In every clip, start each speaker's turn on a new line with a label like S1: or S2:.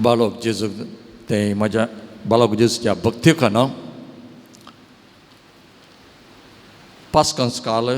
S1: बालोक जेजू ते म्हज्या बालोक जेजूच्या भक्तीखाना पास्कंसकाल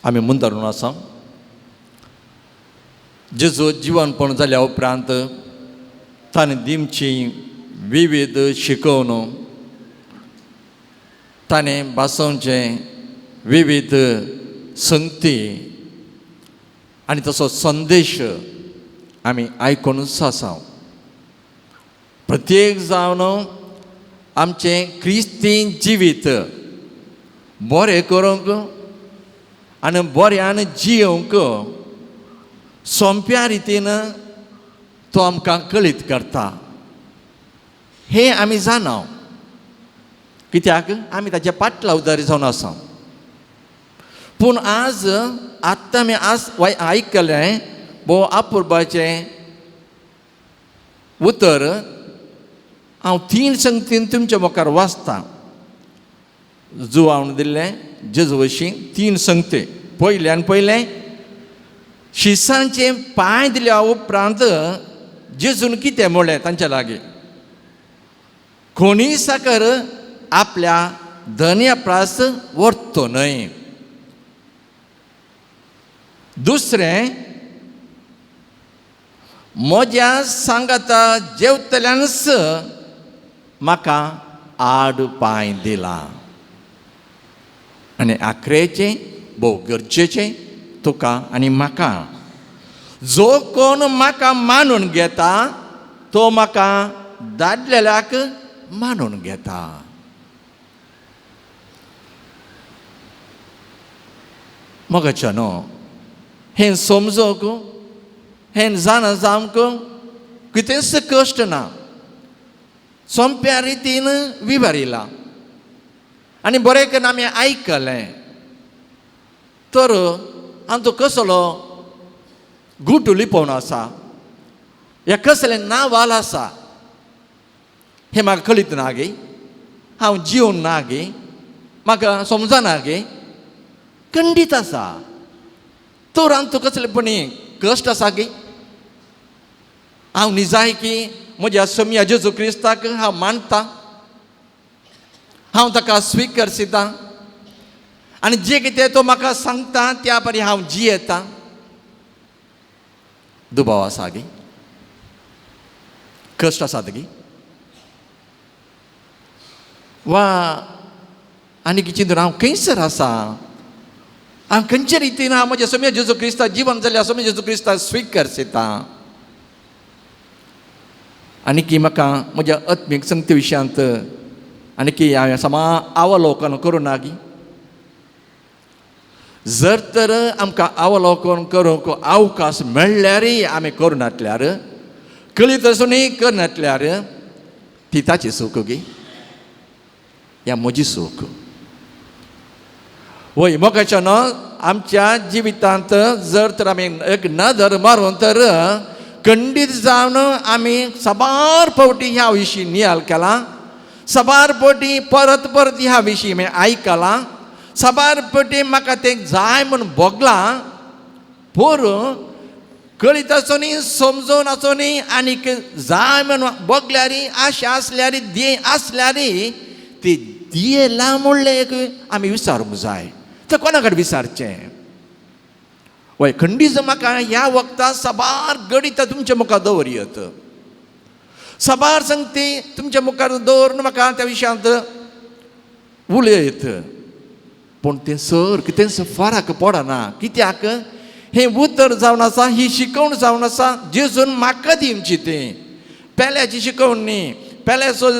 S1: आमी मुंदारून आसा. जेजू जिवनपण जाल्या उपरांत ताणें दिमची विविध शिकोवन ताणें भासोवचें विविध संगती आनी तसो संदेश आमी आयकुनूच आसा. प्रत्येक जावन आमचें क्रिस्ती जिवीत बरें करूंक आनी बऱ्यान जियोवंक सोंप्या रितीन तो आमकां कळीत करता हें आमी जाणा. कित्याक आमी ताचे पाटलावदारी जावन आसा. पूण आज आत्तां आमी आज आयकलें भोव अपुरबाचें उतर हांव तीन संगतीन तुमच्या मुखार वाचतां. जुवावन दिल्लें जेजू वशीं तीन संगते. पयल्यान पयलें शिसांचे पांय दिल्या उपरांत जेजून कितें म्हणलें तांच्या लागीं, कोणीय साकर आपल्या धनया प्रास व्हरतो न्हय. दुसरें, म्हज्या सांगाता जेवतल्यानच म्हाका आड पांय दिला. आनी आखरेचें भोव गरजेचें तुका आनी म्हाका, जो कोण म्हाका मानून घेता तो म्हाका दादल्याक मानून घेता. मोगाच्या न्हू हें समजूंक हें जाणा जावंक कितेंच कश्ट ना. सोंप्या रितीन विवरिलां आनी बरें करून आमी आयकलें तर आमचो कसलो गुटू लिपोवन आसा या कसलें नावाल आसा हें म्हाका कळीत ना गे, हांव जिवन ना गे, म्हाका समजना गे, खंडीत आसा. तर आमचो कसलेपणी कश्ट आसा गे. हांव निजाय की म्हज्या सम्या जेजू क्रिस्ताक हांव मानता, हांव ताका स्विकारसिता आनी जें कितें तो म्हाका सांगता त्या परी हांव जियेता. दुबाव आसा गे, कश्ट आसात गे, वा आनी चिंतून हांव खंयसर आसा, हांव खंयचे रितीन हांव म्हज्या सम्या जेजू क्रिस्ता जिवन जाल्यार सम्या जेजू क्रिस्ता स्विकारसिता. आनी की म्हाका म्हज्या आत्मीक संगती विशयांत आनी की हांवें समा अवलोकन करूं ना गी. जर तर आमकां अवलोकन करूंक अवकाश मेळ्ळ्यारय आमी करुनातल्यार, कळीत आसूनय करनातल्यार ती ताची चूक गी या म्हजी चूक. वय मोगाच्या न्हू आमच्या जिवितांत जर तर आमी एक नदर मारून तर खंडीत जावन आमी साबार फावटी ह्या विशीं नियाळ केला, साबार फावटी परत परत ह्या विशीं आमी आयकलां, साबार फावटी म्हाका तें जाय म्हूण भोगलां. पूण कळीत आसूनय समजून आसूनय आनीक जाय म्हूण भोगल्यार आशा आसल्यार ध्येय आसल्यार ती दियेला म्हणलें एक आमी विचारूंक जाय. तर कोणा कडेन विचारचें? वय खंडीत म्हाका ह्या वखदां साबार गणितां तुमच्या मुखार दवरयत, साबार संगती तुमच्या मुखार दवरून म्हाका त्या विशयांत उलयत. पूण तें सर कितेंच फरक पडना. कित्याक हें उतर जावन आसा, ही शिकवण जावन आसा जेजून म्हाका दिवची ती पेल्याची शिकवण न्ही, पेल्याचो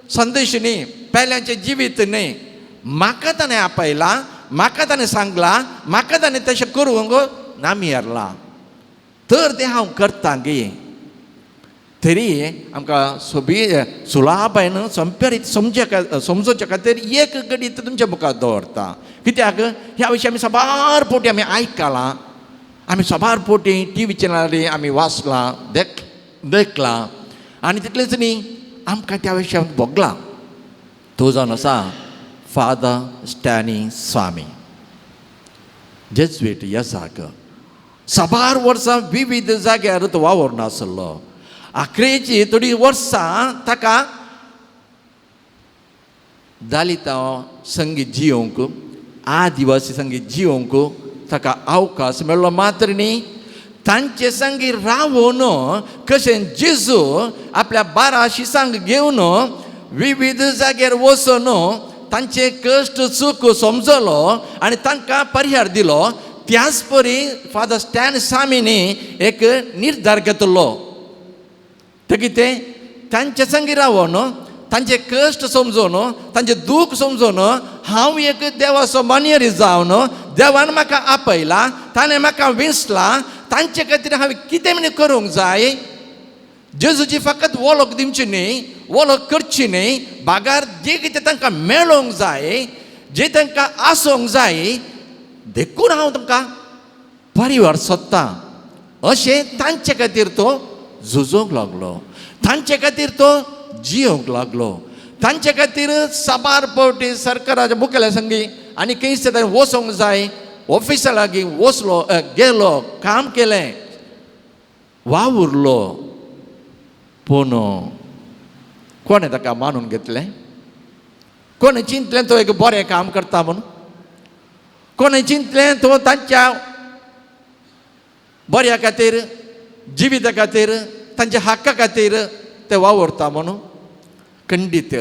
S1: संदेश न्ही, पेल्याचें जिवीत न्ही. म्हाका ताणें आपयला, म्हाका ताणें सांगलां, म्हाका ताणें तशें करूंक नामयेरलां तर तें हांव करता गे. तरी आमकां सोबी सुलाबायन सोंप्या रीत समजोवच्या खातीर एक गणीत तुमच्या मुखार दवरता. कित्याक ह्या विशीं आमी साबार फावटी आमी आयकलां, आमी साबार फावटी टी व्ही चॅनलार आमी वाचलां, देखलां आनी तितलेंच न्ही आमकां त्या विशयांत भोगलां. तो जावन आसा फादर स्टॅनी स्वामी, जेज्वेट येसाक. साबार वर्सां विविध जाग्यार तो वावुरून आसलो आखरेची थोडीं वर्सां ताका दलितां संगीत जियोवंक, आदिवासी संगीत जियोवंक ताका अवकाश मेळ्ळो मात्र न्ही, तांचे संगी रावून कशें जेजू आपल्या 12 शिसांक घेवन विविध जाग्यार वचून तांचे कश्ट चूक समजलो आनी तांकां परिहार दिलो, त्याच परी फादर स्टॅन सामीनी एक निर्धार घेतलो. ते कितें तांचे संगी रावून तांचे कश्ट समजून तांचे दूख समजून हांव एक देवाचो मान्यरी जावन देवान म्हाका आपयला, ताणें म्हाका विंचला, तांचे खातीर हांवें कितें म्हण करूंक जाय. जेजूची फकत वळख दिवची न्ही, वळख करची न्ही, बागार जें कितें तांकां मेळोंक जाय, जें तांकां आसूंक जाय, देखून हांव तांकां परिवार सोदतां अशें तांचे खातीर तो झुजोंक लागलो, तांचे खातीर तो जियोंक लागलो. तांचे खातीर साबार पावटी सरकाराच्या मुखेल्या संगी आनी खंयसर ताणें वचोंक जाय, ऑफिसा लागीं वचलो, गेलो, काम केलें, वावुरलो. पूण कोणें ताका मानून घेतलें? कोणें चिंतलें तो एक बरें काम करता म्हणून? कोणें चिंतलें तो तांच्या बऱ्या खातीर, जिविता खातीर, तांच्या हक्का खातीर ते वावुरता म्हणून? खंडीत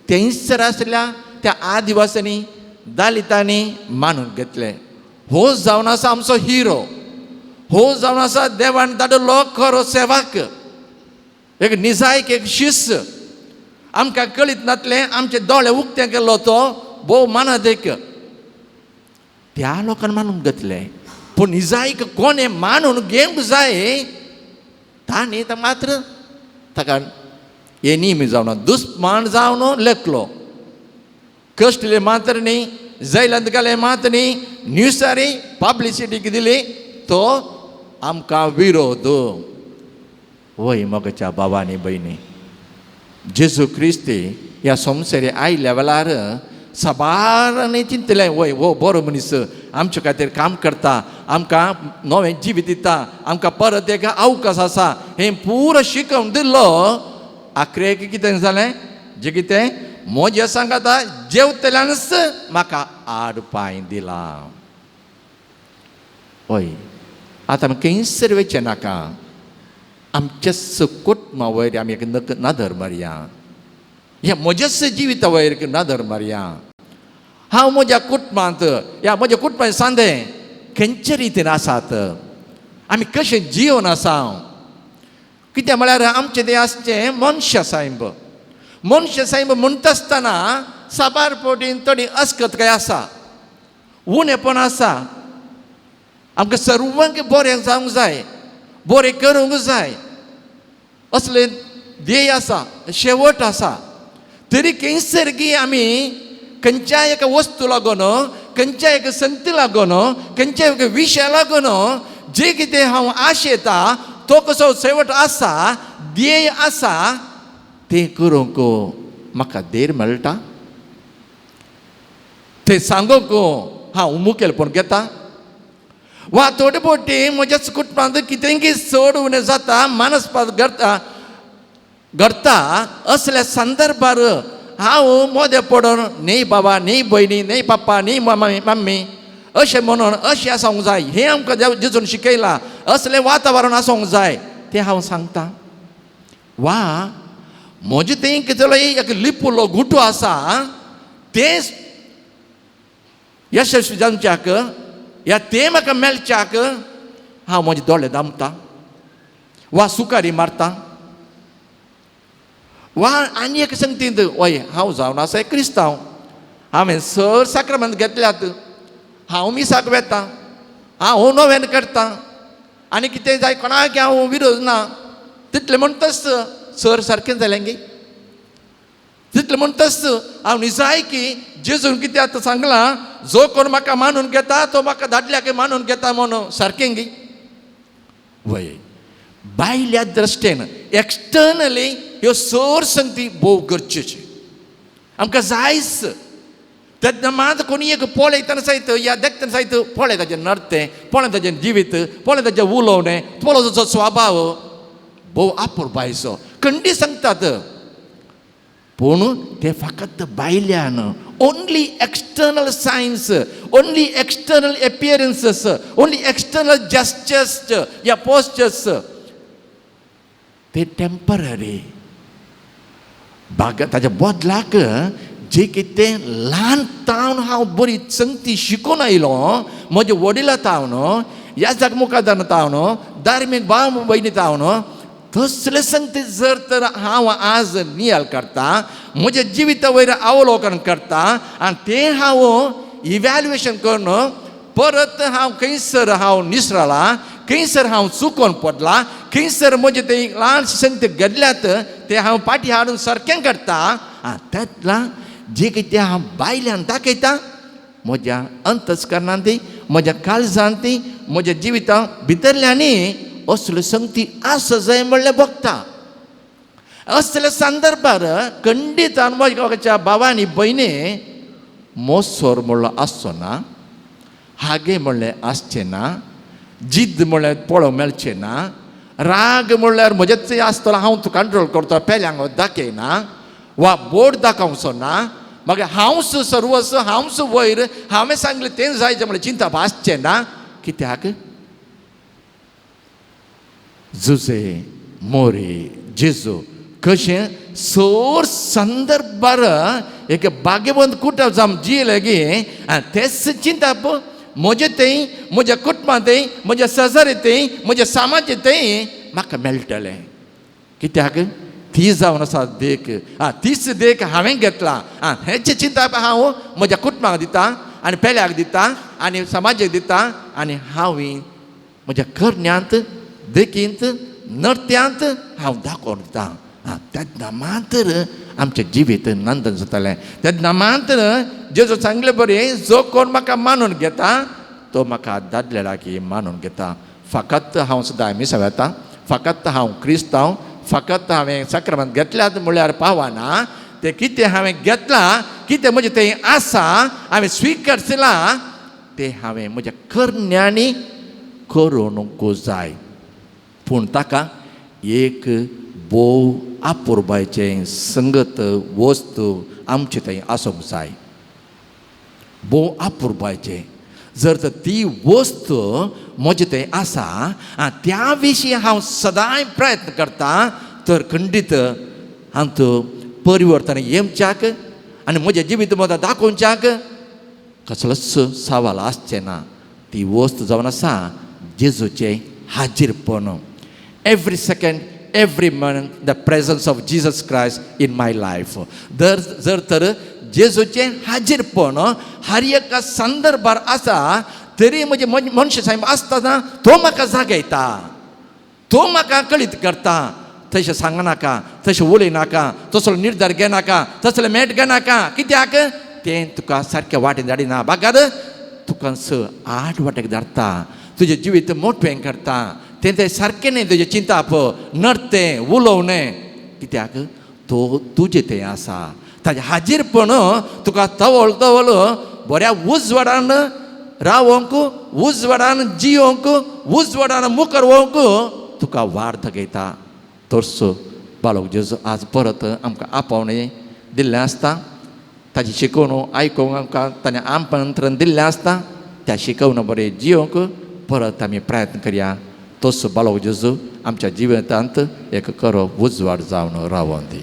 S1: थंयसर आसल्या त्या आदिवासांनी, दलितांनी मानून घेतलें. हो जावन आसा आमचो हिरो, हो जावन आसा देवान धाडिल्लो खरो सेवक, एक निजायक, एक शिस्त. आमकां कळीत नातलें, आमचे दोळे उक्ते केल्लो तो भोव मानादेक त्या लोकांनी मानून घेतलें. पूण निजायक कोणें मानून घेवंक जाय तांणी मात्र ताका हे नेमी जावन दुस्मान जावन लेखलो. कश्टले मात्र न्ही, जैलांत घाले मात्र न्ही, न्यूजारी पब्लिसिटीक दिली तो आमकां विरोध. वय मोगाच्या बाबांनी भयणी, जेजू क्रिस्ती ह्या संवसारी आयल्या वेळार साबारांनी चिंतलें, वय हो बरो मनीस आमचे खातीर काम करता, आमकां नवें जिवीत दिता, आमकां परत एक अवकाश आसा, हें पुरो शिकोवन दिल्लो. आखरेक कितें जालें? जें कितें म्हजें सांगाता जेवतल्यानच म्हाका आड पांय दिला. हय, आतां आमी खंयसर वयचें नाका, आमच्याच कुटुंबा वयर आमी एक नदर मारया, ह्या म्हज्याच जिविता वयर एक नदर मारया. हांव म्हज्या कुटुंबांत, ह्या म्हज्या कुटुंबांत सांदे खंयचे रितीन आसात, आमी कशें जिवन आसा. कित्याक म्हळ्यार आमचें तें आसचें मनशा सायब, मनशा सायब म्हणटा आसतना साबार फावटीन थोडी अस्कतकाय आसा, उणेपण आसा. आमकां सर्वांक बरें जावंक जाय, बरें करूंक जाय, असलें ध्येय आसा, शेवट आसा. तरी खंयसर की आमी खंयच्याय एका वस्तू लागून, खंयच्याय एका संगती लागून, खंयच्याय एका विशया लागून जें कितें हांव आशेता तो कसो शेवट आसा, ध्येय आसा, तें करूंक म्हाका धैर्य मेळटा, तें सांगूंक हांव मुखेलपण घेता. वा थोडे फावटी म्हज्याच कुटुंबांत कितेंय चड उणें जाता, मानसपात घडटा घडता, असल्या संदर्भार हांव मोदें पडून न्ही बाबा, न्ही भयणी, न्ही पप्पा, न्ही मम्मी मम्मी अशें म्हणून अशें आसूंक जाय, हें आमकां देव जेजून शिकयलां, असलें वातावरण आसूंक जाय, तें हांव सांगता. वा म्हजें तें कितें एक लिपुलो गुटो आसा, तें यशस्वी जावच्याक या तें म्हाका मेळच्याक हांव म्हजे दोळे दामता वा सुकारी मारता. वा आनी एक संगतींत वय हांव जावन आसा एक क्रिस्तांव, हांवें सर साक्रमेंत घेतल्यात, हांव मिसाक वेता, हांव नोवेन करता आनी कितें जाय कोणाक हांव विरोध ना, तितलें म्हणटच सर सारकें जालें गे, तितलें म्हणटच हांव निजाय की जेजून कितें आतां सांगलां, जो कोण म्हाका मानून घेता तो म्हाका धाडल्याक मानून घेता म्हणून सारकें गी. वय भायल्या दृश्टेन एक्सटर्नली ह्यो सर संगती भोव गरजेची आमकां जायच. तेन्ना मात कोणी एक पळयतना सायत या देखतना सायत पळय ताजें नर्तें, पळय ताजें जिवीत, पळय ताजें उलोवणें, पळय ताजो स्वभाव, भोव आपुरबायचो खंडी सांगतात. पूण ते फकत भायल्यान, only external signs, only external appearances, only external gestures या पोस्चर्स, ते टेंपररी बाग. ताच्या बदलाक जे कितें ल्हान तावन हांव बरी संगती शिकून आयलो म्हज्या वडिला तावन, ह्या जाग मुखार तावन, धार्मीक भाव भयणी तावन, तसले संगती जर तर हांव आज नियाळ करता, म्हज्या जिविता वयर अवलोकन करता आनी तें हांव इव्हॅल्युएशन करून परत हांव खंयसर हांव निसरला, खंयसर हांव चुकोन पडला, खंयसर म्हजें ते ल्हान संगती घडल्यात, ते हांव पाटी हाडून सारकें करता. आं, तेतला जे कितें हांव भायल्यान दाखयता, म्हज्या अंतस्करणांत, म्हज्या काळजांत, म्हज्या जिविता भितरल्यांनी असल्यो संगती आसा जाय म्हणलें भोगता. असल्या संदर्भार खंडीत म्हज्या भावांनी भयणी, मोसोर म्हणलो आसचो ना, हागे म्हणलें आसचें ना, जिद्द म्हणल्यार पळोवंक मेळचें ना, राग म्हणल्यार म्हजेच आसतलो, हांव तूं कंट्रोल करता, पेल्यांक दाखयना वा बोट दाखोवचो ना, मागीर हांवच सर्वस्व, हांवच वयर, हांवें सांगलें तें जाय म्हणल्यार चिंता आसचें ना. कित्याक जुजे मोरी जेजू कशें सोर संदर्भार एक भाग्यवंत कुटुंब जावन जियेले गी, तेच चिंतप म्हजें थंय, म्हज्या कुटुंबां थंय, म्हज्या शेजारी थंय, म्हज्या समाजा थंय म्हाका मेळटलें. कित्याक ती जावन आसा देख. आं, तीच देख हांवें घेतला. आं, हेचें चिंतप हांव म्हज्या कुटुंबाक दिता आनी पेल्याक दिता आनी समाजाक दिता आनी हांव म्हज्या करण्यांत, देखींत, नर्त्यांत हांव दाखोवन दिता. आं, तेन्ना मात्र आमचें जिवीत नंदन जातलें. तेन्ना मात्र जेजू सांगले बरें, जो कोण म्हाका मानून घेता तो म्हाका दादले लागीं मानून घेता. फकत हांव सदां मिसां वेता, फकत हांव क्रिस्तांव, फकत हांवें साक्रमेंत घेतल्यात म्हळ्यार पावना. तें कितें हांवें घेतलां, कितें म्हजें तें आसा, हांवें स्विकारचलां, तें हांवें म्हज्या करण्यांनी करूंक जाय. पूण ताका एक भोव आपुरबायचें संगत वस्तू आमचे थंय आसूंक जाय, भोव आपुरबायचें. जर तर ती वस्त म्हजे थंय आसा, त्या विशीं हांव सदांय प्रयत्न करता, तर खंडीत हांतू परिवर्तन येवच्याक आनी म्हज्या जिवीत मदां दाखोवच्याक कसलोच सवाल आसचें ना. ती वस्त जावन आसा जेजूचें हाजीरपण. Every second, every moment, the presence of Jesus Christ in my life. दर जर तर जेजूचें हाजीरपण हर एका संदर्भार आसा, तरी म्हजें मनशा सायब आसतना तो म्हाका जागयता, तो म्हाका कळीत करता, तशें सांगनाका, तशें उलयनाका, तसलो निर्धार घेनाका, तसलें मेट घेनाका. कित्याक तें तुका सारकें वाटेन धाडिना, बागार तुका आठ वाटेक धाडटा, तुजें जिवीत मोटवें करता. तें तें सारकें न्हय तुजें चिंताप, नडतें, उलोवणें. कित्याक तो तुजें तें आसा, ताजें हाजीरपण तुका तवळ तवळ बऱ्या उजवाडान रावोंक, उजवाडान जियोंक, उजवाडान मुखार वोंक तुका वार दाखयता. तोर्सो बाळक जेजू आज परत आमकां आपोवणें दिल्लें आसता. ताची शिकवण आयकूंक आमकां ताणें आमंत्रण दिल्लें आसता. त्या शिकवण बरें जियोंक परत आमी प्रयत्न करया. तोच बाळक जेजू आमच्या जिवितांत एक खरो उजवाड जावन रावों दी.